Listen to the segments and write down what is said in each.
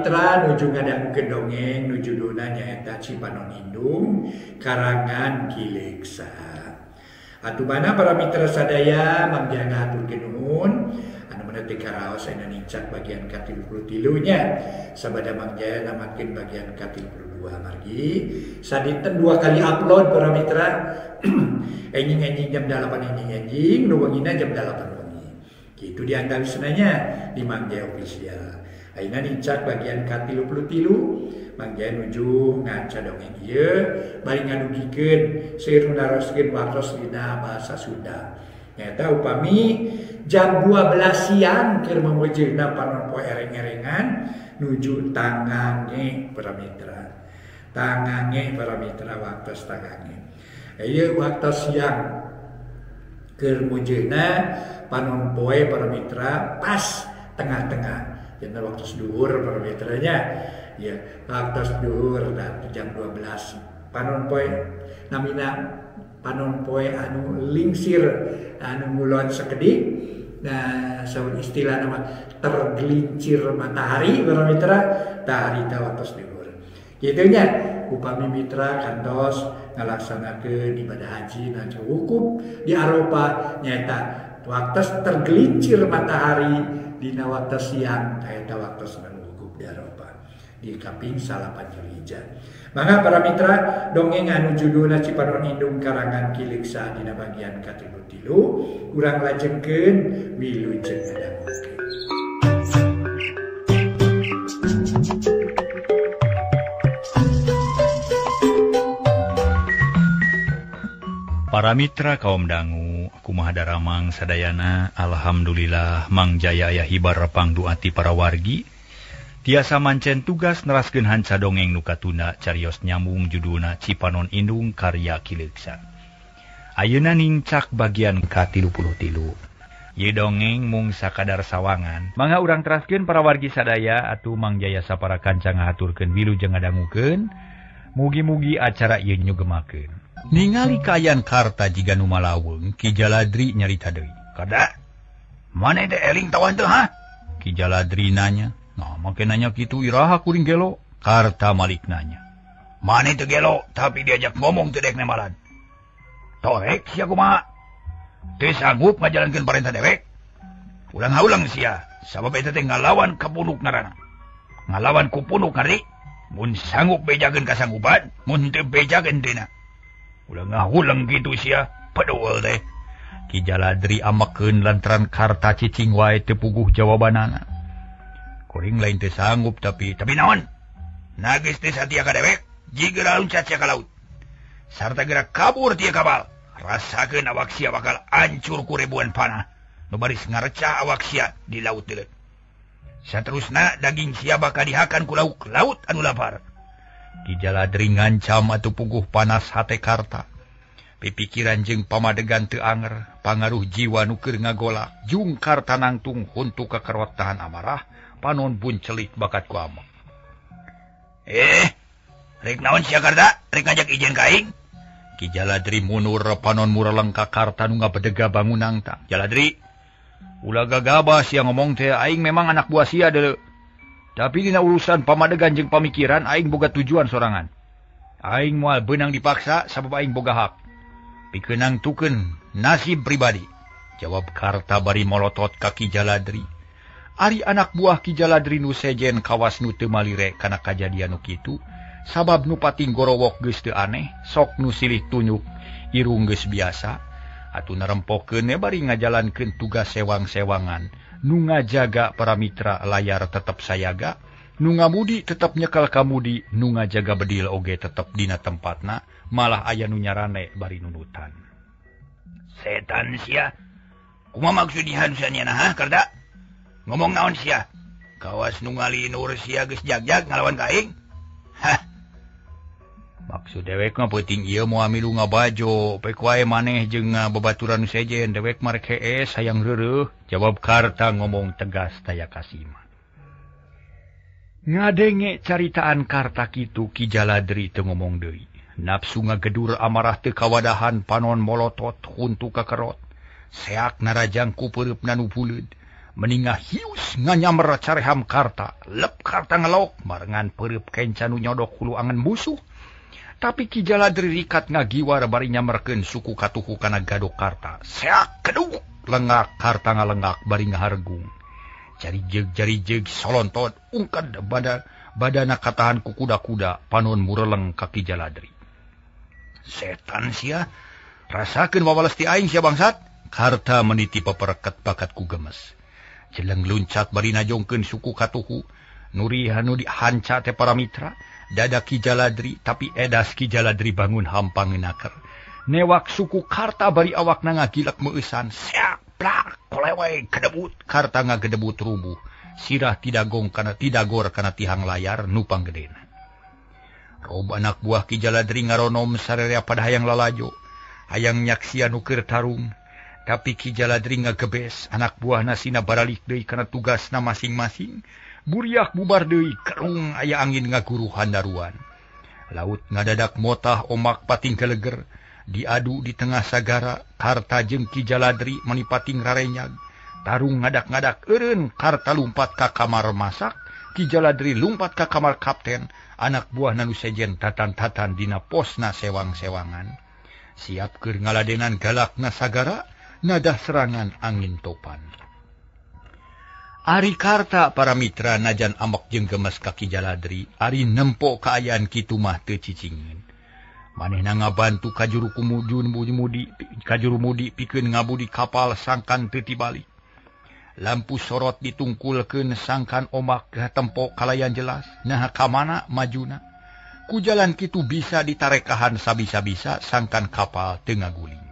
mitra nuju ngadangukeun dongeng nu judulna nyaeta Cipanon Indung karangan Ki Leuksa. Atuh mana para mitra sadaya Mang Jaya ngahaturkeun nuhun anu mana teu karaos ayeuna nincak bagian ka-33 nya sabada Mang Jaya namatkeun bagian ka-32 margi sadinten 2 kali upload para mitra. Enjing-enjing jam 8 enjing-enjing nu wengina jam 8 wengi. Kitu diantawisna nya di Mang Jaya Official. Ayeuna nincak bagian ka-33 Mang Jaya nuju ngaca dongeng ieu bari ngadugikeun seueur nu naroskeun waktos dina bahasa Sunda. Nyaeta upami jam 12 siang keur mamujeuna panon poe ereng-erengan nuju tangange para mitra. Tangange para mitra waktos tangange. Ieu waktos siang keur mujeuna panon poe para mitra pas tengah-tengah. Jangan waktu duhur para mitranya ya, waktu duhur dan jam 12 panon poe namina panon poe anu lingsir anu ngulon sakedik. Nah saun istilah nama tergelincir matahari para mitra tah harita waktu duhur. Kitu nya upami mitra kantos ngalaksanakeun ibadah haji na wukuf di Arafah nyaeta waktu tergelincir matahari dina waktu siang eta waktu wukuf di Arafah di kaping 9 Zulhijjah. Mangga para mitra dongeng anu judulna Cipanon Indung karangan Ki Leuksa dina bagian ka-33 urang lajengkeun wilujeng ngadangukeun. Para mitra kaum dangu, kumaha daramang sadayana, alhamdulillah Mang Jaya aya hibar pangduati para wargi. Tiasa mancen tugas neraskeun hanca dongeng nu katunda carios nyambung judulna Cipanon Indung karya Ki Leuksa. Ayeuna nincak bagian ka-33. Ieu dongeng mung sakadar sawangan. Mangga urang teraskeun para wargi sadaya atuh Mang Jaya sapara kanca ngahaturkeun wilujeng ngadangukeun. Mugi-mugi acara ieu nyugemakeun. Ningali kaayaan Karta jiga nu malaweng, Ki Jaladri nyarita deui. Kada, maneh teh eling tawan teu ha? Ki Jaladri nanya. Nah, make nanya kitu iraha kuring gelo? Karta malik nanya. Maneh teu gelo, tapi diajak ngomong teu dek nemalan. Torek sia kumaha? Teu sanggup ngajalankeun parentah dewek? Ulang-ulang sia, sabab eta teh ngalawan kapunuk ngaranna. Ngalawan ku punuk ngarti? Mun sanggup bejakeun kasanggupan, mun teu bejakeun teu na. Ulah ngahulang gitu sia, padul teh. Ki Jaladri amakeun lantaran Karta cicing wae teu puguh jawabanana. Kuring lain teu sanggup tapi naon? Nageus teh satia ka dewek, jiga loncat sia ka laut. Sarta geura kabur tia kapal. Rasakeun awak sia bakal ancur ku ribuan panah. Nu baris ngarecah awak sia di laut deuleu. Saterusna daging sia bakal dihakan ku lauk laut anu lapar. Ki Jaladri ngancam atuh puguh panas hate Karta. Pipikiran jeung pamadegan teu anger, pangaruh jiwa nu keur ngagolak. Jung Karta nangtung huntu kakerot tahan amarah, panon buncelik bakat ku amek. Rek naon sia Karta? Rek ngajak ijen ka aing? Ki Jaladri munur panon mureleng ka Karta nu ngabedega bangunang ta. Jaladri, ulah gagabah sia ngomong teh aing memang anak buah sia deuleu. Tapi dina urusan pamadegan jeung pamikiran aing boga tujuan sorangan. Aing moal beunang dipaksa sabab aing boga hak. Pikeun nangtukeun nasib pribadi. Jawab Karta bari molotot ka Ki Jaladri. Ari anak buah Ki Jaladri nu sejen kawas nu teu malire kana kajadian nu kitu, sabab nu pating gorowok geus teu aneh, sok nu silih tunyuk irung geus biasa. Atuh narempokeun bari ngajalankeun tugas sewang-sewangan. Nu ngajaga para mitra layar tetep sayaga, nu ngamudi tetep nyekel kamudi, nu ngajaga bedil oge tetep dina tempatna, malah aya nu nyarane bari nunutan. Setan sia, kumaha maksud dihanusannya nah, Karta? Ngomong naon sia? Kawas nu ngalinur sia geus jagjag ngalawan ka aing? Hah. Maksud dewek mah peuting ieu moal milu ngabajo, pek wae maneh jeung babaturan sejen dewek mah rek hees hayang reureuh. Jawab Karta ngomong tegas taya kasima. Ngadenge caritaan Karta kitu Ki Jaladri teu ngomong deui. Nafsu ngagedur amarah teu kawadahan panon molotot huntu kakerot. Seak narajang ku peureupna nu buleud. Meningah hius nganyamber careham Karta. Lep Karta ngelok barengan peureup kenca nu nyodok hulu angen musuh. Tapi Ki Jaladri rikat ngagiwar bari nyamberkeun suku katuhu kana gadok Karta. Seak keduk lengak Karta ngalengak bari ngahargung. Jari jeug solontot ungkad badana katahan ku kuda-kuda panon mureleng ka Ki Jaladri. Setan sia, rasakeun wawales ti aing sia bangsat. Karta meniti pepereket bakat ku gemes. Jeleng luncat bari najongkeun suku katuhu. Nuri hanu dihanca teh para mitra. Dada Ki Jaladri tapi edas Ki Jaladri bangun hampang naker. Newak suku Karta bari awakna ngagilek meueusan. Seak plak kolewe gedebut. Karta ngagedebut rubuh. Sirah tidagong kana tidagor kana tihang layar nu panggedena. Rob anak buah Ki Jaladri ngaronom sararea pada hayang lalajo. Hayang nyaksian nu keur tarung. Tapi Ki Jaladri ngagebes anak buahna sina baralik deui kana tugasna masing-masing. Buriak bubar deui kerung aya angin ngaguruhan daruan. Laut ngadadak motah omak pating keleger diadu di tengah sagara. Karta jeung Ki Jaladri mani pating rarenyag. Tarung ngadak-ngadak eureun. Karta lumpat ka kamar masak, Ki Jaladri lumpat ka kamar kapten. Anak buahna nu sejen tatan-tatan dina posna sewang-sewangan. Siap keur ngaladenan galakna sagara nadah serangan angin topan. Ari Karta para mitra najan amok jeung gemes ka Ki Jaladri, ari nempo kaayaan kitu mah teu cicingeun. Manehna ngabantu ka juru kumujun mudi ka juru mudi pikeun ngabudi kapal sangkan teu tibalik. Lampu sorot ditungkulkeun sangkan omak tempo kalayan jelas. Naha ka mana majuna? Ku jalan kitu bisa ditarekahan sabisa-bisa sangkan kapal teu ngaguling.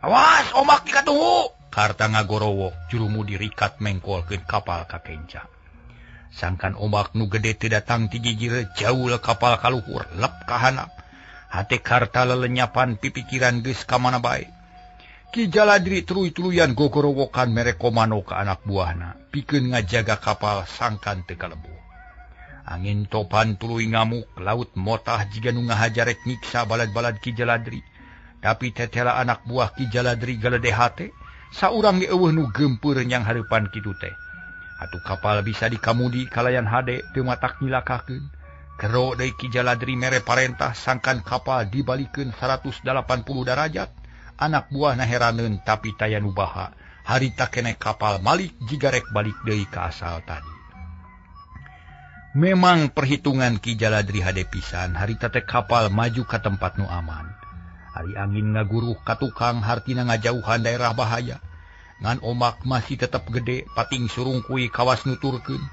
Awas omak dikatuhu! Karta ngagorowok jurumudi rikat mengkolkeun kapal ka kenca. Sangkan ombak nu gede teu datang ti gigir jauh kapal kaluhur lep ka handap. Hate Karta lelenyapan pipikiran geus ka mana bae. Ki Jaladri tuluy-tuluyan gogorowokan mere komando ka anak buahna pikeun ngajaga kapal sangkan teu kalebo. Angin topan tuluy ngamuk, laut motah jiga nu ngahajarek nyiksa balad-balad Ki Jaladri. Tapi tetela anak buah Ki Jaladri galede hate. Saurang ge eueuh nu geumpeur nyang hareupan kitu teh. Atuh kapal bisa dikamudi kalayan hade teu matak nyilakakeun. Kero deui Ki Jaladri mere parentah sangkan kapal dibalikeun 180 derajat. Anak buahna heraneun tapi taya nu baha. Harita keneh kapal malik jiga rek balik deui ka asal tadi. Memang perhitungan Ki Jaladri hade pisan, harita teh kapal maju ka tempat nu aman. Ari angin ngaguruh ka tukang hartina ngajauhan daerah bahaya. Ngan omak masih tetep gede pating surungkui kawas nuturkeun.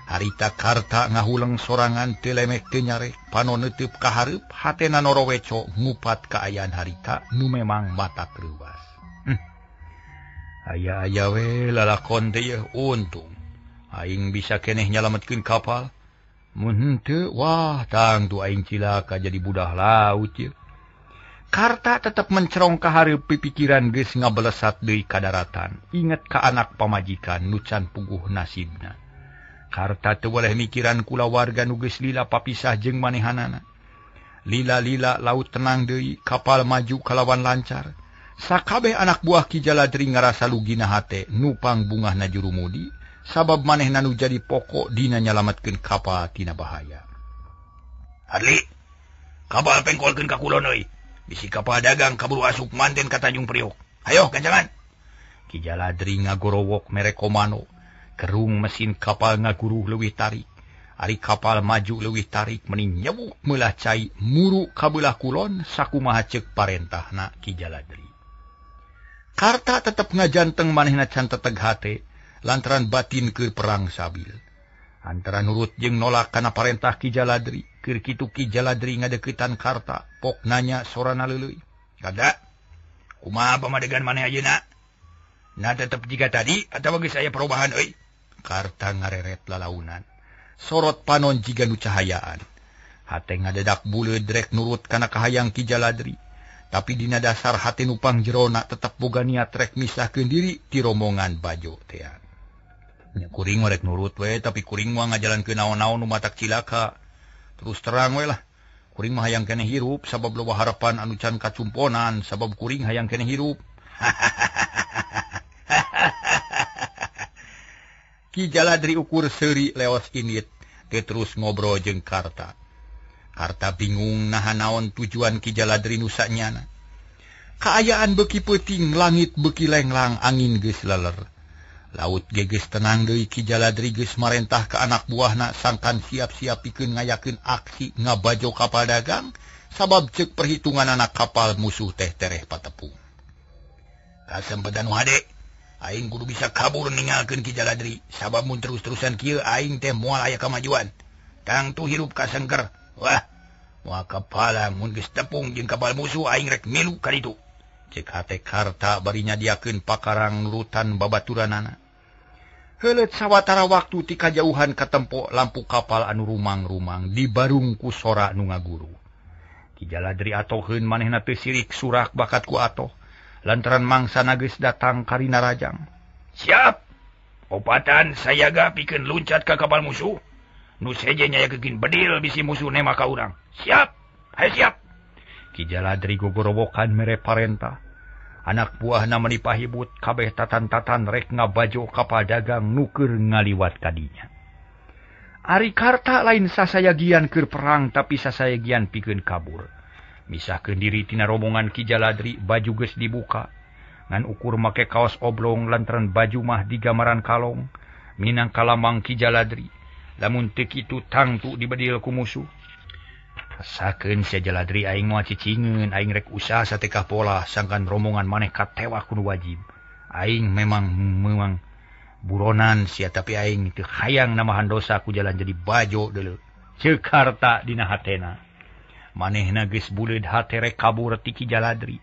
Harita Karta ngahuleng sorangan teu lemek teu nyarek panon neuteub ka hareup hatena noroweco ngupat kaayaan harita nu memang matak reuwas. Aya-aya we lalakon teh yeuh untung aing bisa keneh nyalametkeun kapal. Mun henteu wah tangtu aing cilaka jadi budak laut yeuh. Karta tetep mencerong ka hareup pipikiran geus ngabelesat deui ka daratan. Inget ka anak pamajikan nu can puguh nasibna. Karta teu boleh mikiran kulawarga nu geus lila papisah jeung manehanana. Lila-lila laut tenang deui, kapal maju kalawan lancar. Sakabeh anak buah Ki Jaladri ngarasa lugina hate nupang bungahna jurumudi sabab manehna nu jadi pokok dina nyalametkeun kapal tina bahaya. Adli, kapal pengkolkeun ka kulon euy. Bisi kapal dagang kaburu asup manten ka Tanjung Priok. Hayo gancangan. Ki Jaladri ngagorowok mere komando. Kerung mesin kapal ngaguruh leuwih tarik. Ari kapal maju leuwih tarik meni nyewuk meulah cai muru ka beulah kulon sakumaha ceuk parentahna Ki Jaladri. Karta tetep ngajanteng manehna can teteg hate lantaran batin keur perang sabil. Antara nurut jeung nolak kana parentah Ki Jaladri. Keur kitu Ki Jaladri ngadeuketan Karta, pok nanya sorana leuleuy. Kada, kumaha pamadegan maneh ayeuna? Na tetep jiga tadi atawa geus aya perubahan euy? Karta ngareret lalaunan. Sorot panon jiga nu cahayaan. Hate ngadedak buleud rek nurut kana kahayang Ki Jaladri. Tapi dina dasar hate nu pangjerona tetep boga niat rek misahkeun diri ti rombongan bajo tea. Nya kuring rek nurut we, tapi kuring mah ngajalankeun naon-naon nu matak cilaka. Terus terang we lah, kuring mah hayang keneh hirup sabab loba harapan anu can kacumponan sabab kuring hayang keneh hirup. Ki Jaladri ukur seuri leos init teu terus ngobrol jeung Karta. Karta bingung naha naon tujuan Ki Jaladri nu sanyana. Kaayaan beuki peuting, langit beuki lenglang, angin geus leler. Laut ge geus tenang deui. Ki Jaladri geus marentah ka anak buahna sangkan siap-siap pikeun ngayakeun aksi ngabajo kapal dagang sabab ceuk perhitungan anak kapal musuh teh tereh patepung. Kasempetan nu hade, aing kudu bisa kabur ninggalkeun Ki Jaladri sabab mun terus-terusan kieu aing teh moal aya kamajuan. Tangtu hirup kasengker. Wah, moal kapala mun geus tepung jeung kapal musuh aing rek milu ka ditu. Ceuk hate Karta bari nyadiakeun pakarang nurutan babaturanana. Heuleut sawatara waktu ti kajauhan katempo lampu kapal anu rumang-rumang dibarung ku sora nu ngaguru. Ki Jaladri atoheun manehna teu sirik surak bakat ku atoh lantaran mangsana geus datang karina rajang. Siap. Opatan sayaga pikeun luncat ka kapal musuh. Nu sejen nyayakeun bedil bisi musuh nema ka urang. Siap. Hayu siap. Ki Jaladri gogorowokan mere parentah. Anak buahna meuni pahibut kabeh tatan-tatan rek ngabajo kapal dagang nu keur ngaliwat kadinya. Ari Karta lain sasayagian keur perang tapi sasayagian pikeun kabur. Misahkeun diri tina rombongan Ki Jaladri, baju geus dibuka. Ngan ukur make kaos oblong lantaran baju mah digamaran kalong minang kalamang Ki Jaladri. Lamun teu kitu tangtu dibedil ku musuh. Rasakeun sia Jaladri aing moal cicingeun, aing rek usaha satekah pola sangkan rombongan maneh katewak kudu wajib. Aing memang buronan sia tapi aing teu hayang namahan dosa ku jalan jadi bajo deuleu. Ceuk Karta dina hatena. Manehna geus buleud hate rek kabur ti Ki Jaladri.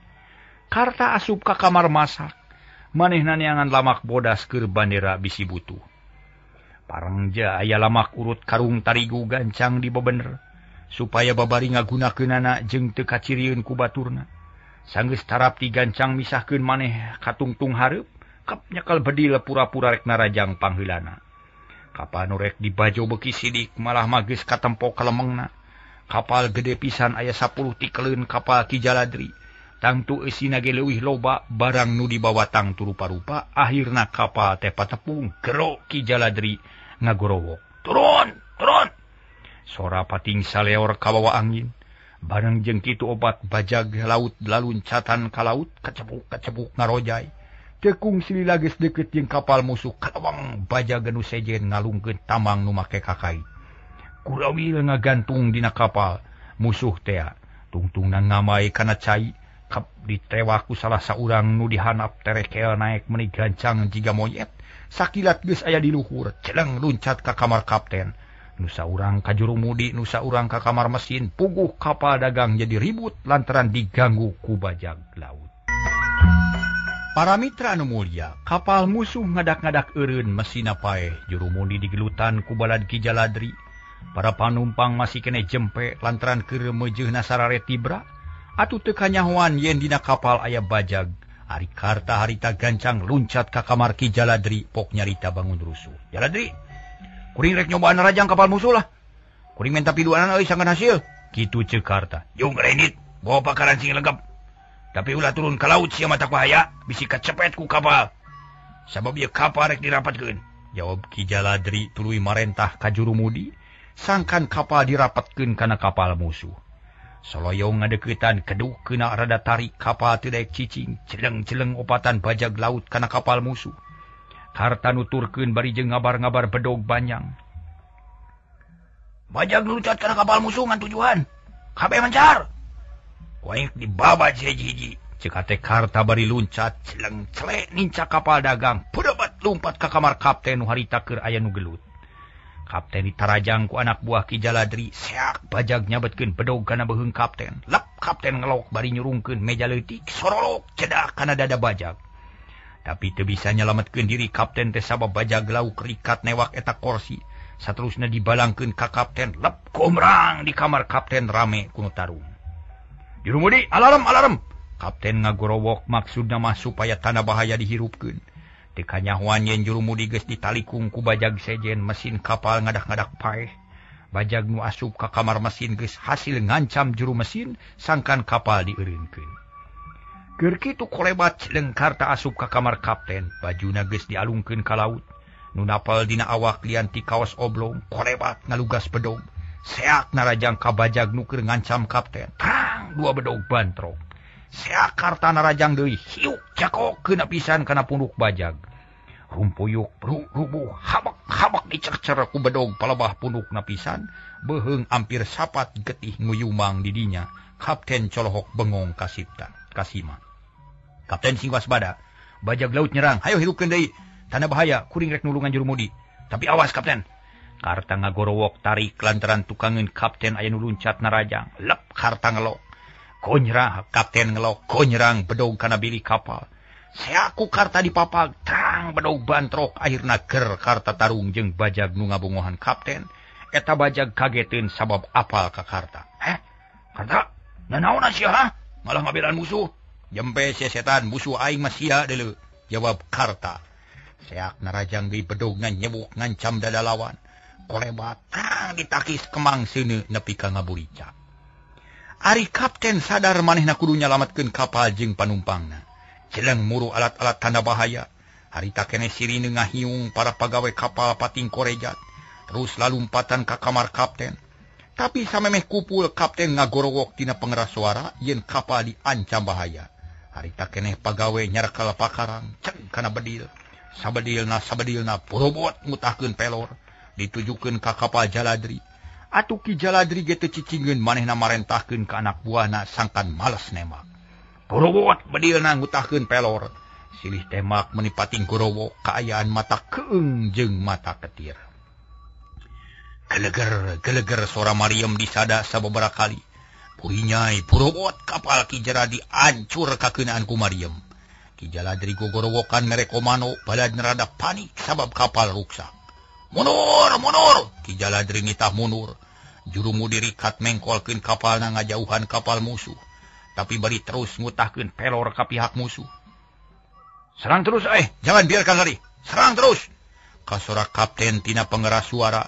Karta asup ka kamar masak. Manehna neangan lamak bodas keur bandera bisi butuh. Parengja aya lamak urut karung tarigu gancang dibebener supaya babari ngagunakeunana jeung teu kacirieun ku baturna. Sanggeus tarap digancang misahkeun maneh katungtung hareup, kep nyekel bedil pura-pura rek narajang pangheulana. Kapal nu rek dibajo beuki sidik malah mah geus katempo kalemengna. Kapal gede pisan aya 10 tikeleun kapal Ki Jaladri. Tangtu eusina ge leuwih loba barang nu dibawa tangtu rupa-rupa. Akhirna kapal teh patepung gero Ki Jaladri ngagorowok. Turun, turun. Sora pating saleor kabawa angin. Bareng jeung kitu obat bajag laut laluncatan ka laut kacepuk-kacepuk ngarojai. Tekung silila geus deukeut jeung kapal musuh kalawang bajag nu sejen ngalungkeun tamang nu make kakait. Kurawil ngagantung dina kapal musuh tea. Tungtungna ngamai kana cai. Kap ditewak ku salah saurang nu dihanap terekel naek meuni gancang jiga monyet. Sakilat geus aya di luhur, celeng luncat ka kamar kapten. Nu saurang ka juru mudi, nu saurang ka kamar mesin. Puguh kapal dagang jadi ribut lantaran diganggu ku bajag laut. Para mitra anu mulia, kapal musuh ngadak-ngadak eureun mesinna paeh. Juru mudi digelutan ku balad Ki Jaladri. Para panumpang masih kene jempe lantaran keur meujeuna sarare tibra. Atuh teu kanyahoan yen dina kapal aya bajag. Ari Karta harita gancang luncat ka kamar Ki Jaladri pok nyarita bangun rusuh. Jaladri, kuring rek nyobaan rajang kapal musuh lah. Kuring menta piduanan euy sangkan hasil. Kitu ceuk Karta. Jung renit, bawa pakaran sing lengkap. Tapi ulah turun ka laut sia mata bahaya, bisi kacepet ku kapal. Sabab ieu kapal rek dirapatkeun. Jawab Ki Jaladri tuluy marentah ka juru mudi, sangkan kapal dirapatkeun kana kapal musuh. Soloyong ngadeuketan keduk kena rada tarik kapal teu daek cicing, celeng-celeng opatan bajag laut kana kapal musuh. Karta nuturkeun bari jeung ngabar-ngabar bedog banyang. Bajag luncat kana kapal musuh ngan tujuan. Kabeh mencar. Ku aing dibabat hiji-hiji. Ceuk hate Karta bari luncat celeng-celek nincak kapal dagang. Pudebat lumpat ka kamar kapten nu harita keur aya nu gelut. Kapten ditarajang ku anak buah Ki Jaladri, seak bajag nyabetkeun bedog kana beuheung kapten. Lep kapten ngelok bari nyurungkeun meja leutik, sorolok cedak kana dada bajag. Tapi teu bisa nyalametkeun diri kapten teh sabab bajag lauk rikat newak eta korsi. Saterusna dibalangkeun ka kapten, lep komrang di kamar kapten rame ku nu tarung. Juru mudi, alarm alarm. Kapten ngagorowok maksudna mah supaya tanda bahaya dihirupkeun. Teu kanyahoan yen juru mudi geus ditalikung ku bajag sejen, mesin kapal ngadak-ngadak paeh. Bajag nu asup ka kamar mesin geus hasil ngancam juru mesin sangkan kapal dieureunkeun. Keur kitu kolebat celeng Karta asup ka kamar kapten, bajuna geus dialungkeun ka laut. Nu napal dina awak lian ti kaos oblong kolebat ngalugas bedog. Seak narajang ka bajag nu keur ngancam kapten. Tang dua bedog bantrok. Seak Karta narajang deui hiuk cakok keuna pisan kana punduk bajag. Rumpuyuk rubuh habak-habak dicercer ku bedog palebah pundukna pisan. Beuheung ampir sapat getih nguyumang di dinya. Kapten colohok bengong kasipta kasima. Kapten sing waspada. Bajag laut nyerang, hayo hirupkeun deui. Tanda bahaya, kuring rek nulungan jurumudi. Tapi awas kapten. Karta ngagorowok tarik lantaran tukangeun kapten aya nu luncat narajang. Lep Karta ngelok. Konyerang kapten ngelok, konyerang bedog kana bilik kapal. Seaku Karta dipapag, tang bedog bantrok akhirna ger Karta tarung jeung bajag nu ngabongohan kapten. Eta bajag kageteun sabab apal ka Karta. Heh, Karta, nanaonan sia ha? Malah ngabelaan musuh. Jempe sia setan, musuh aing mah sia deuleu, jawab Karta. Seak narajang deui bedogna nyebuk ngancam dada lawan. Kolebat tang ditakis kemang seuneu nepi ka ngaburica. Ari kapten sadar manehna kudu nyalametkeun kapal jeung panumpangna. Jeleng muru alat-alat tanda bahaya. Harita keneh sirine ngahiung para pagawe kapal pating korejat. Terus lalumpatan ka kamar kapten. Tapi samemeh kupul kapten ngagorowok tina pengeras suara yen kapal diancam bahaya. Harita keneh pagawe nyarekal pakarang ceng kana bedil. Sabedilna borobot ngutahkeun pelor ditujukeun ka kapal Jaladri. Atuh Ki Jaladri ge teu cicingeun manehna marentahkeun ka anak buahna sangkan males nembak. Borobot bedilna ngutahkeun pelor. Silih tembak meni pating gorowok kaayaan mata keung jeung mata ketir. Geleger geleger sora Mariam disada sababaraha kali. Purinyai borobot kapal Ki Jaladri ancur kakeunaan ku Mariam. Ki Jaladri gogorowokan mere komando balad nerada panik sabab kapal ruksak. Mundur, mundur. Ki Jaladri nitah mundur. Jurumudi rikat mengkolkeun kapalna ngajauhan kapal musuh. Tapi bari terus ngutahkeun pelor ka pihak musuh. Serang terus jangan biarkan lari. Serang terus. Kasora kapten tina pengeras suara.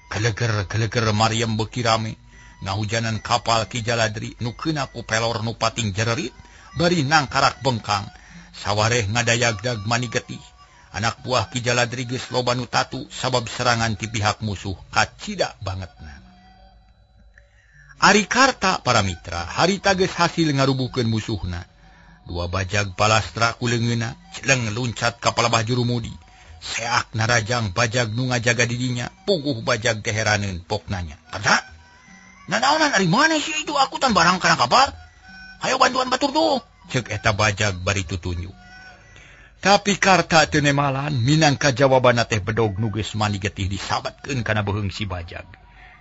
Geleger-geleger Mariam beuki rame. Ngahujanan kapal Ki Jaladri nu keuna ku pelor nu pating jererit bari nangkarak bengkang. Sawareh ngadayagdag mani getih. Anak buah Ki Jaladri geus loba nu tatu sabab serangan ti pihak musuh kacida bangetna. Ari Karta para mitra harita geus hasil ngarubuhkeun musuhna. Dua bajag palastra ku leungeunna celeng luncat ka palebah jurumudi. Seak narajang bajag nu ngajaga di dinya, puguh bajag teh heraneun pok nanya. Karta, nanaonan ari maneh sia itu aku tan barang kana kapal? Hayo bantuan batur tuh. Cek eta bajag bari tutunjuk. Tapi Karta teu nemalan minangka jawabanna teh bedog nu geus mani getih disabatkeun kana beuheung si bajag.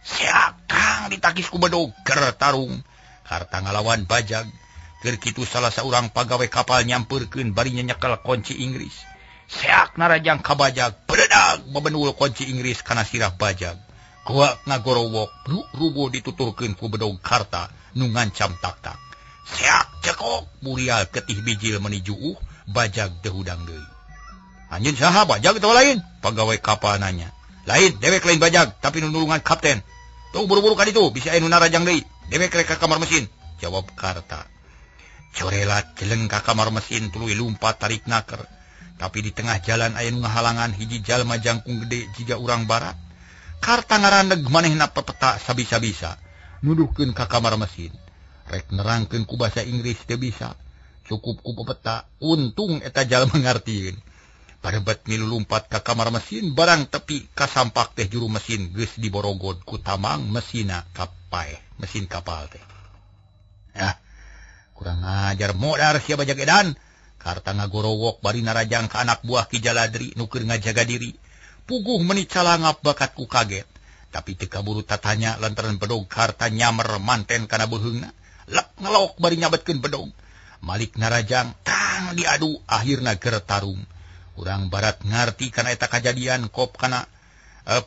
Seak tang ditakis ku bedog ger tarung. Karta ngalawan bajag. Keur kitu salah saurang pagawe kapal nyampeurkeun bari nyekel kunci Inggris. Seak narajang ka bajag, beredag bebenul kunci Inggris kana sirah bajag. Kuak ngagorowok, rubuh dituturkeun ku bedog Karta nu ngancam tak-tak. Seak cekok burial ketih bijil meni juuh bajag teu hudang deui. Anjeun saha bajag atawa lain? Pagawe kapal nanya. Lain, dewek lain bajag, tapi nu nulungan kapten. Tuh buru-buru ka ditu, bisi aya nu narajang deui. Dewek rek ka kamar mesin, jawab Karta. Corelat jeleng ka kamar mesin tuluy lumpat tarik naker. Tapi di tengah jalan aya nu ngahalangan hiji jalma jangkung gede jiga urang barat. Karta ngaraneg manehna pepeta sabisa-bisa nuduhkeun ka kamar mesin. Rek nerangkeun ku bahasa Inggris teu bisa, cukup ku pepeta, untung eta jalma ngartieun. Parebet milu lumpat ka kamar mesin, barang tepi kasampak teh juru mesin geus diborogod ku tamang mesina kapaeh, mesin kapal teh. Ah, kurang ajar modar sia bajag edan. Karta ngagorowok bari narajang ka anak buah Ki Jaladri nu keur ngajaga diri. Puguh meni calangap bakat ku kaget. Tapi teu kaburu tatanya lantaran bedog Karta nyamer manten kana beuheungna. Lep ngelok bari nyabetkeun bedog. Malik narajang tang diadu akhirna ger tarung. Urang barat ngarti kana eta kajadian kop kana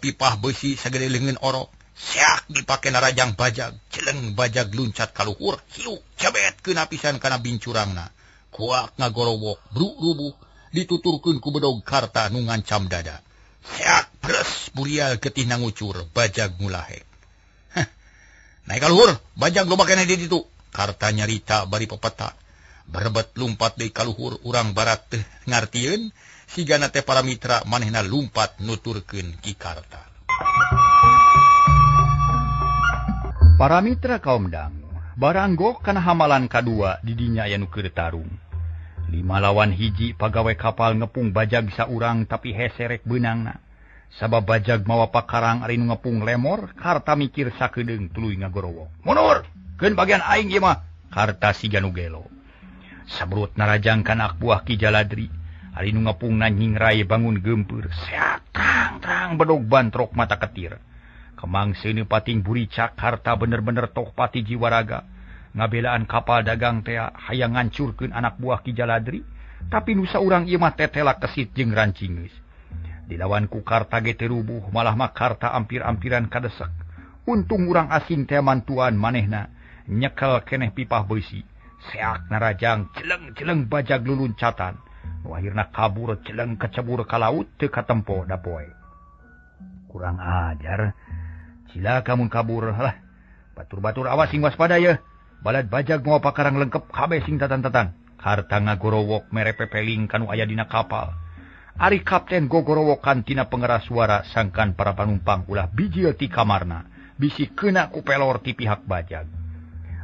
pipah besi sagede leungeun orok. Seak dipake narajang bajag, celeng bajag luncat ka luhur, hiuk cebet keuna pisan kana bincurangna. Kuak ngagorowok, bruk rubuh, dituturkeun ku bedog Karta nu ngancam dada. Seak pres burial getih nangucur, bajag mulahe. Heh, naik ka luhur, bajag loba keneh di ditu. Karta nyarita bari pepeta. Berebet lumpat deui ka luhur, urang barat teh ngartieun, Sigana teh para mitra manehna lumpat nuturkeun Ki Karta. Para mitra kaum dangu, baranggok kana hamalan kadua didinya aya nu keur tarung. 5 lawan 1 pagawe kapal ngepung bajag saurang tapi heserek beunangna. Sabab bajag mawa pakarang ari nu ngepung lemor, Karta mikir sakedeung tuluy ngagorowok. Mundur, keun bagian aing ieu mah. Karta siga nu gelo. Sabrut narajang kana anak buah Ki Jaladri, ari nu ngepungna nyingrai bangun geumpeur. Seak trang-trang bedog bantrok mata ketir. Kemang seuneu pating buricak Karta bener-bener toh pati jiwaraga. Ngabelaan kapal dagang tea hayang ngancurkeun anak buah Ki Jaladri, tapi nu saurang ieu mah tetela kesit jeung rancingeus. Dilawan ku Karta ge teu rubuh, malah mah Karta ampir-ampiran kadesek. Untung urang asing teh mantuan manehna nyekel keneh pipah beusi. Seak narajang celeng-celeng bajag luluncatan. Nu akhirna kabur celeng kecebur ka laut teu katempo dapoe. Kurang ajar. Cilaka mun kabur lah. Batur-batur awas sing waspada ye. Balad bajag mawa pakarang lengkep kabeh sing tatan-tatan. Karta ngagorowok mere pepeling kanu aya dina kapal. Ari kapten gogorowokan tina pengeras suara sangkan para panumpang ulah bijil ti kamarna. Bisi kena ku pelor ti pihak bajag.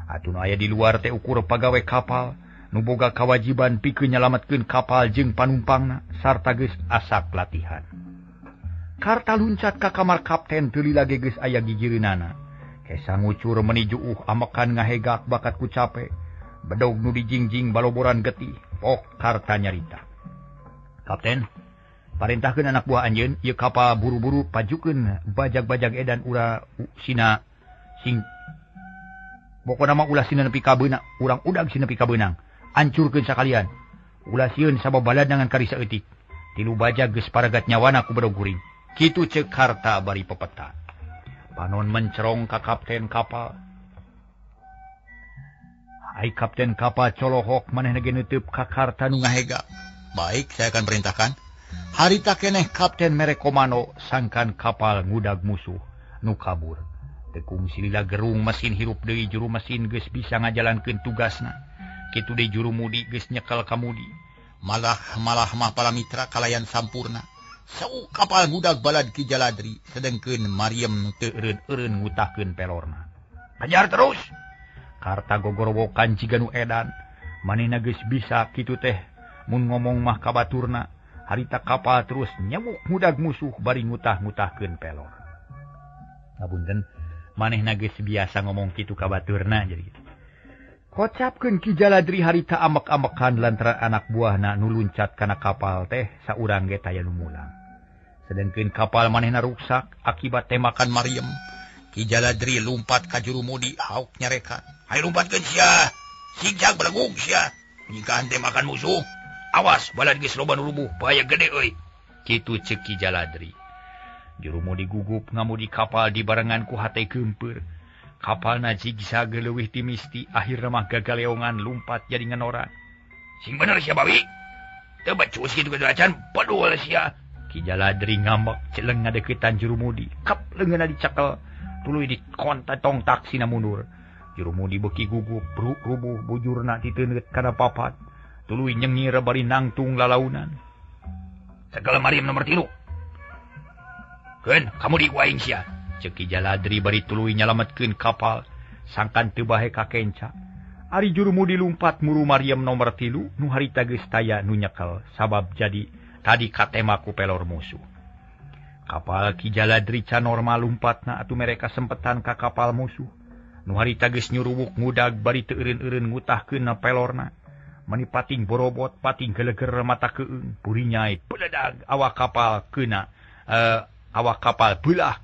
Atuh nu aya di luar teh ukur pagawe kapal nu boga kawajiban pikeun nyalametkeun kapal jeung panumpangna sarta geus asak latihan. Karta luncat ka kamar kapten teu lila ge geus aya gigireunana. Kesa ngucur meni juuh amekan ngahegak bakat ku cape. Bedog nu dijingjing baloboran getih. Pok Karta nyarita. Kapten, parentahkeun anak buah anjeun ieu kapal buru-buru pajukeun bajag-bajag edan ura sina sing pokona mah ulah sina nepi ka beunang, urang udag sina nepi ka beunang. Ancurkeun sakalian. Ulah sieun sabab balandangan kari saeutik. 3 bajag geus paragat nyawana ku bedog kuring. Kitu ceuk Karta bari pepeta. Panon mencerong ka kapten kapal. Ai kapten kapal colohok manehna ge neuteub ka Karta nu ngahega. Baik, saya akan perintahkan. Harita keneh kapten mere komando sangkan kapal ngudag musuh nu kabur. Tekung silila gerung mesin hirup deui juru mesin geus bisa ngajalankeun tugasna. Kitu deui juru mudi geus nyekel kamudi. Malah mah para mitra kalayan sampurna. Sau kapal ngudag balad Ki Jaladri sedengkeun Mariam teu eureun-eureun ngutahkeun pelorna. Kejar terus. Karta gogorowokan jiga nu edan. Manehna geus bisa kitu teh mun ngomong mah ka baturna. Harita kapal terus nyemuk ngudag musuh bari ngutah-ngutahkeun pelor. Ngapunten, manehna geus biasa ngomong kitu ka baturna jadi kitu. Kocapkeun Ki Jaladri harita amek-amekan lantaran anak buahna nu luncat kana kapal teh saurang ge taya nu mulang. Sedengkeun kapal manehna ruksak akibat tembakan Mariam. Ki Jaladri lumpat ka juru mudi hauk nyarekan. Hayu lumpatkeun sia. Sigjag belegung sia. Nyingkahan tembakan musuh. Awas balad geus loba nu rubuh, bahaya gede euy. Kitu ceuk Ki Jaladri. Juru mudi gugup ngamudi kapal dibarengan ku hate geumpeur. Kapalna zigzag leuwih ti misti, akhirna mah gagaleongan lumpat jadi ngenoran. Sing bener sia bawi. Teu becus kitu acan padul sia. Ki Jaladri ngambek celeng ngadeukeutan juru mudi. Kap leungeunna dicekel, tuluy dikontatong taksina mundur. Juru mudi beuki gugup, rubuh bujurna diteungeut kana papat. Tuluy nyengir bari nangtung lalaunan. Segala Mariam nomor 3. Keun, kamu di ku aing sia. Ceuk Ki Jaladri bari tuluy nyalametkeun kapal sangkan teu bahe ka kenca. Ari juru mudi lumpat muru Mariam nomor 3 nu harita geus taya nu nyekel sabab jadi tadi katema ku pelor musuh. Kapal Ki Jaladri can normal lumpatna atuh mereka sempetan ka kapal musuh. Nu harita geus nyuruwuk ngudag bari teu eureun-eureun ngutahkeun pelorna. Mani pating borobot, pating geleger mata keung, burinyai beledag awak kapal kena awak kapal belah.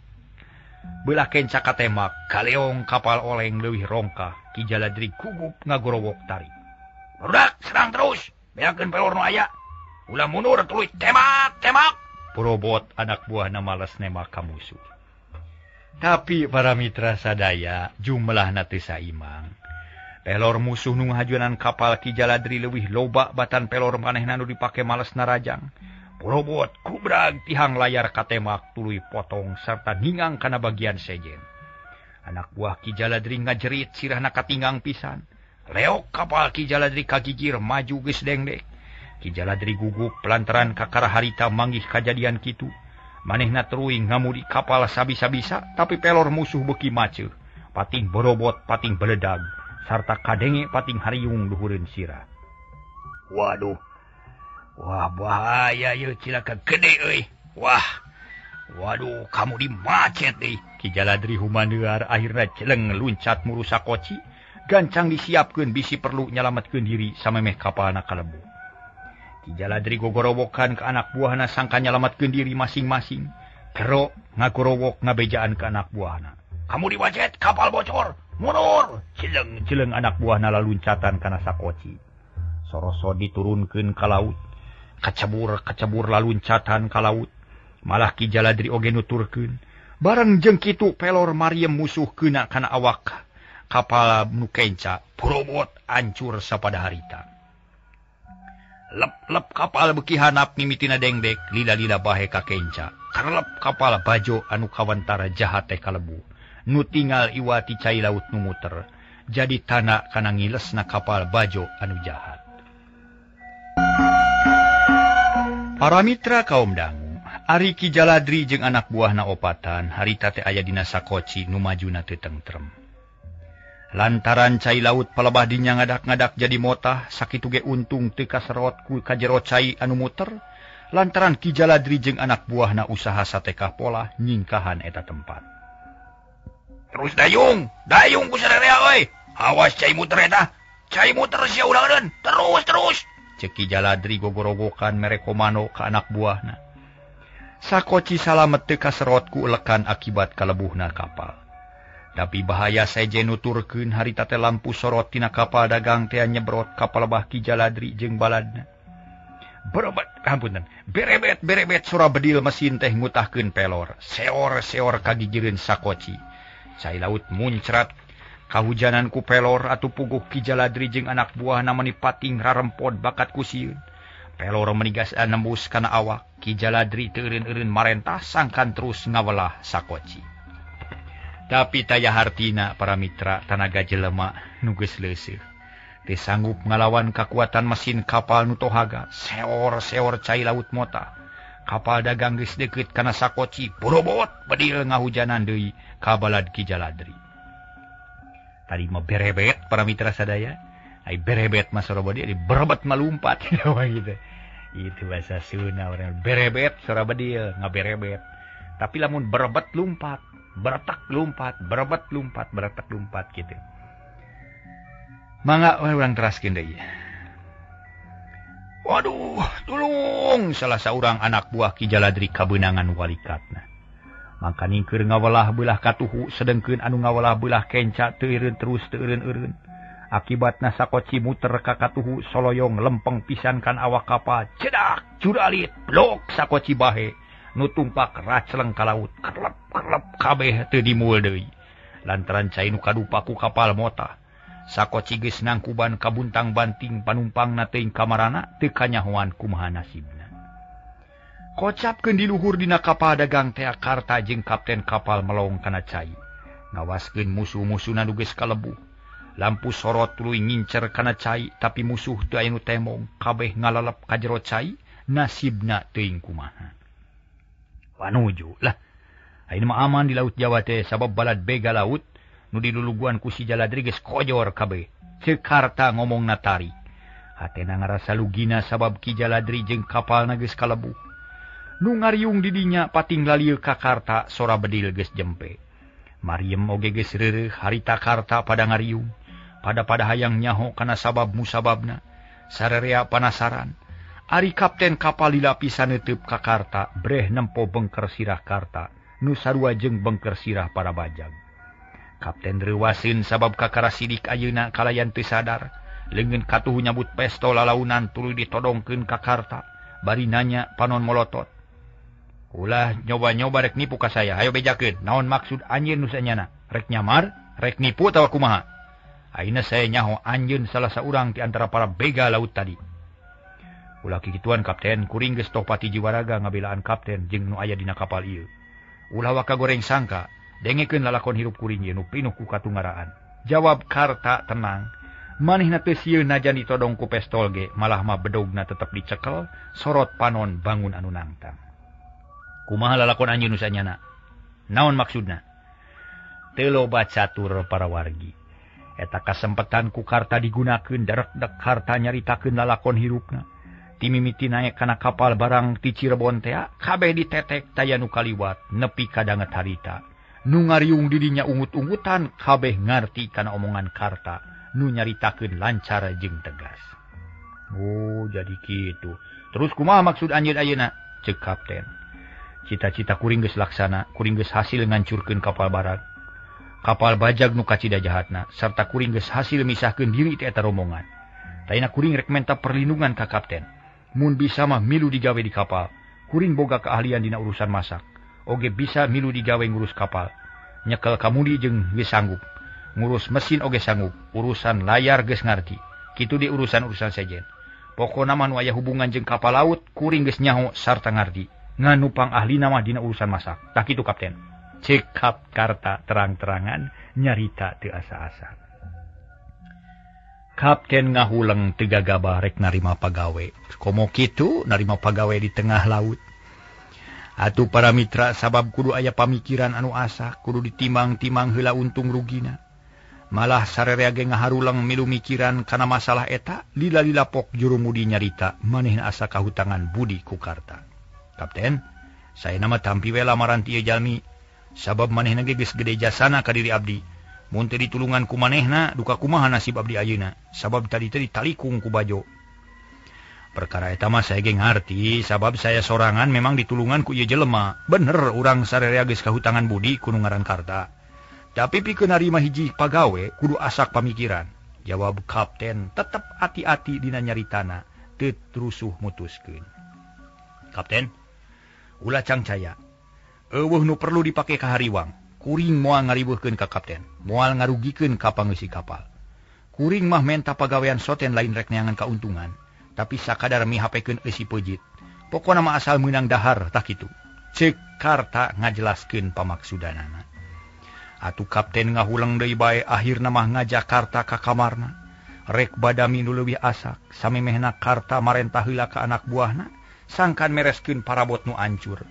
Belah kenca katemak, kaleong kapal oleng leuwih rongkah. Ki Jaladri gugup ngagorowok tarik. Barudak serang terus, beakeun pelor nu aya. Ulah mundur tuluy tembak, tembak. Borobot anak buahna males nembak ka musuh. Tapi para mitra sadaya jumlahna teu saimang. Pelor musuh nu ngahajuanan kapal Ki Jaladri leuwih loba batan pelor manehna nu dipake males narajang. Borobot kubrag tihang layar katemak tuluy potong sarta ningang kana bagian sejen. Anak buah Ki Jaladri ngajerit sirahna katinggang pisan. Leok kapal Ki Jaladri kagigir maju geus dengdek. Ki Jaladri gugup lantaran kakara harita manggih kajadian kitu. Manehna teruing ngamudi kapal sabisa-bisa tapi pelor musuh beuki maceuh. Pating borobot, pating beledag, sarta kadenge pating hariung luhureun sirah. Waduh. Wah bahaya ieu cilaka gede euy. Wah. Waduh, kamu di macet deui. Ki Jaladri humaneuar akhirna celeng luncat muru sakoci, gancang disiapkeun bisi perlu nyalametkeun diri samemeh kapalna kalebu. Ki Jaladri gogorowokan ke anak buahna sangka nyalametkeun diri masing-masing. Kero ngagorowok ngabejaan ke anak buahna. Kamu diwacet, kapal bocor, mundur. Celeng-celeng anak buahna laluncatan kana sakoci. Soroso diturunkeun ka laut. Kacebur-kacebur laluncatan ka laut. Malah Ki Jaladri oge nuturkeun. Bareng jeung kitu pelor mariem musuh keuna kana awak kapal nu kenca. Borobot ancur sapada harita. Lep-lep kapal beuki hanap mimitina dengdek lila-lila bahe ka kenca. Karlep kapal bajo anu kawantara jahat teh kalebu. Nu tinggal iwati cai laut nu muter. Jadi tanah kana ngilesna kapal bajo anu jahat. Para mitra kaum dangu, ari Ki Jaladri jeung anak buahna opatan harita teh aya dina sakoci nu majuna teu tentrem. Lantaran cai laut palebah dinya ngadak-ngadak jadi motah, sakitu ge untung teu kaserot ku ka jero cai anu muter, lantaran Ki Jaladri jeung anak buahna usaha satekah pola nyingkahan eta tempat. Terus dayung, dayung ku sararea euy. Awas cai muter eta. Cai muter sia ulah terus terus. Ceuk Ki Jaladri gogorowokan mere komando ka anak buahna. Sakoci salamet teu kaserot ku ulekan akibat kalebuhna kapal. Tapi bahaya sejen nuturkeun harita teh lampu sorot tina kapal dagang teh nyebrot ka palebah Ki Jaladri jeung baladna. Berebet, hampunten. Berebet berebet sora bedil mesin teh ngutahkeun pelor. Seor-seor kagigireun sakoci. Cai laut muncrat kahujanan ku pelor atuh puguh Ki Jaladri jeung anak buahna meuni pating rarempod bakat ku sieun. Pelor menigas nembus kana awak. Ki Jaladri teu eureun-eureun marentah sangkan terus ngawelah sakoci. Tapi taya hartina para mitra tanaga jelema nu geus leuseuh. Teu sanggup ngalawan kakuatan mesin kapal nu tohaga. Seor-seor cai laut mota. Kapal dagang geus deukeut kana sakoci, borobot bedil ngahujanan deui ka balad Ki Jaladri. Tadi mah berebet para mitra sadaya. Ai berebet mah sora bedil, berebet mah lumpat gitu. Itu bahasa Sunda urang berebet sora bedil ngaberebet. Tapi lamun berebet lumpat, beretak lumpat, berebet lumpat, beretak lumpat gitu. Mangga urang teraskeun deui. Waduh, tulung salah saurang anak buah Ki Jaladri kabeunangan walikatna. Mangkaning keur ngawelah beulah katuhu sedengkeun anu ngawelah beulah kenca teu eureun terus teu eureun-eureun. Akibatna sakoci muter ka katuhu soloyong lempeng pisan kan awak kapal. Cedak, curalit, blok sakoci bahe. Nu tumpak racleng ka laut, kerlep-kerlep kabeh teu dimul deui. Lantaran cai nu kadupa ku kapal motah. Sakoci geus nangkuban kabuntang-banting panumpangna teuing kamarana teu kanyahoan kumaha nasibna. Kocapkeun di luhur dina kapal dagang teh Karta jeung kapten kapal melong kana cai. Ngawaskeun musuh-musuhna nu geus kalebuh. Lampu sorot tuluy ngincer kana cai tapi musuh teu aya nu temong, kabeh ngalalep ka jero cai, nasibna teuing kumaha. Panuju lah. Ayeuna mah aman di laut Jawa teh sabab balad bega laut nu diluluguan ku si Jaladri geus kojor kabeh. Ceuk Karta ngomongna tarik. Hatena ngarasa lugina sabab Ki Jaladri jeung kapalna geus kalebuh. Nu ngariung di dinya pating lalieu ka Karta sora bedil geus jempe. Mariem oge geus reureuh harita Karta pada ngariung. Pada-pada hayang nyaho kana sabab musababna. Sararea panasaran. Ari kapten kapal lila pisan neuteub ka Karta breh nempo bengker sirah Karta nu sarua jeung bengker sirah para bajag. Kapten reuwaseun sabab kakara sidik ayeuna kalayan teu sadar. Leungeun katuhu nyabut pestol lalaunan tuluy ditodongkeun ka Karta. Bari nanya panon molotot. Ulah nyoba-nyoba rek nipu ka saya. Hayo bejakeun, naon maksud anjeun nu sanyana? Rek nyamar, rek nipu atawa kumaha? Ayeuna saya nyaho anjeun salah saurang di antara para bega laut tadi. Ulah kikituan kapten, kuring geus tohpati jiwaraga ngabelaan kapten jeung nu aya dina kapal ieu. Ulah waka goreng sangka, dengekeun lalakon hirup kuring ieu nu pinuh ku katungaraan. Jawab Karta tenang, Manehna teu sieun najan ditodong ku pestol ge, malah mah bedogna tetep dicekel, sorot panon bangun anu nangtang. Kumaha lalakon anjeun nu sanyana? Naon maksudna? Teu loba catur para wargi. Eta kasempetan ku Karta digunakeun darekdek Karta nyaritakeun lalakon hirupna. Timimiti naek kana kapal barang ti Cirebon tea, kabeh ditetek taya nu kaliwat nepi ka danget harita. Nu ngariung didinya ungut-ungutan kabeh ngarti kana omongan Karta nu nyaritakeun lancar jeung tegas. Oh, jadi kitu. Terus kumaha maksud anjeun ayeuna? Ceuk kapten. Cita-cita kuring geus laksana, kuring geus hasil ngancurkeun kapal barang. Kapal bajag nu kacida jahatna sarta kuring geus hasil misahkeun diri ti eta rombongan. Tayna kuring rek menta perlindungan ka kapten. Mun bisa mah milu digawe di kapal. Kuring boga keahlian dina urusan masak. Oge bisa milu digawe ngurus kapal. Nyekel kamudi jeung geus sanggup. Ngurus mesin oge sanggup. Urusan layar geus ngarti. Kitu di urusan-urusan sejen. Pokona mah nu aya hubungan jeung kapal laut kuring geus nyaho sarta ngarti. Ngan nu pangahlina mah dina urusan masak. Tah kitu kapten. Cekap Karta terang-terangan nyarita teu asa-asa. Kapten ngahuleng teu gagabah rek narima pagawe. Komo kitu narima pagawe di tengah laut. Atuh para mitra sabab kudu aya pamikiran anu asa, kudu ditimbang-timbang heula untung rugina. Malah sarerea ge ngaharuleng milu mikiran kana masalah eta, lila-lila pok jurumudi nyarita manehna asa kahutangan budi ku Karta. Kapten, saya nama tampi we lamaran ti ieu jalmi. Sabab manehna ge geus gede jasana ka diri abdi. Mun teu ditulungan ku manehna, duka kumaha nasib abdi ayeuna. Sabab tadi teh ditalikung ku bajo. Perkara eta mah saya ge ngarti, sabab saya sorangan memang ditulungan ku ieu jelema. Bener urang sarerea geus kahutangan budi ku nu ngaran Karta. Tapi pikeun narima hiji pagawe kudu asak pamikiran. Jawab kapten tetep ati-ati dina nyaritana, teu trusuh mutuskeun. Kapten, ulah cangcaya. Eueuh nu perlu dipake ka hariwang. Kuring moal ngariweuhkeun ka kapten, moal ngarugikeun ka pangeusi kapal. Kuring mah menta pagawean soten lain rek neangan kauntungan, tapi sakadar mihapekeun eusi peujit. Pokona mah asal meunang dahar tah kitu. Ceuk Karta ngajelaskeun pamaksudanana. Atuh kapten ngahuleng deui bae akhirna mah ngajak Karta ka kamarna. Rek badami nu leuwih asak, samemehna Karta marentah heula ka anak buahna, sangkan mereskeun parabot nu ancur.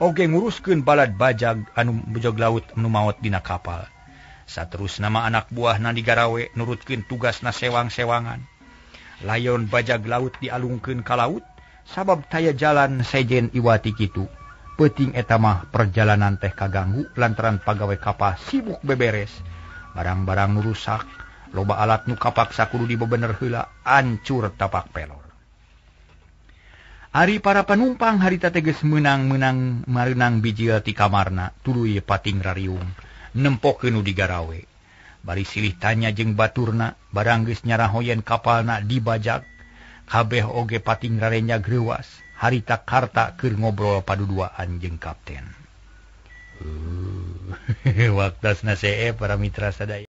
Oge nguruskeun balad bajag anu bejog laut nu maot dina kapal. Saterusna mah anak buahna digarawe nurutkeun tugasna sewang-sewangan. Layon bajag laut dialungkeun ka laut sabab taya jalan sejen iwati kitu. Peuting eta mah perjalanan teh kaganggu lantaran pagawe kapal sibuk beberes. Barang-barang nu rusak, loba alat nu kapaksa kudu dibebener heula, ancur tapak pelor. Ari para penumpang harita teh geus meunang-meunang mareunang bijil ti kamarna, tuluy pating rariung, nempokeun nu digarawe. Bari silih tanya jeung baturna, barang geus nyarahoyen kapalna dibajak, kabeh oge pating rarenya greuwas. Harita Karta keur ngobrol paduduaan jeung kapten. Waktasna see para mitra sadaya.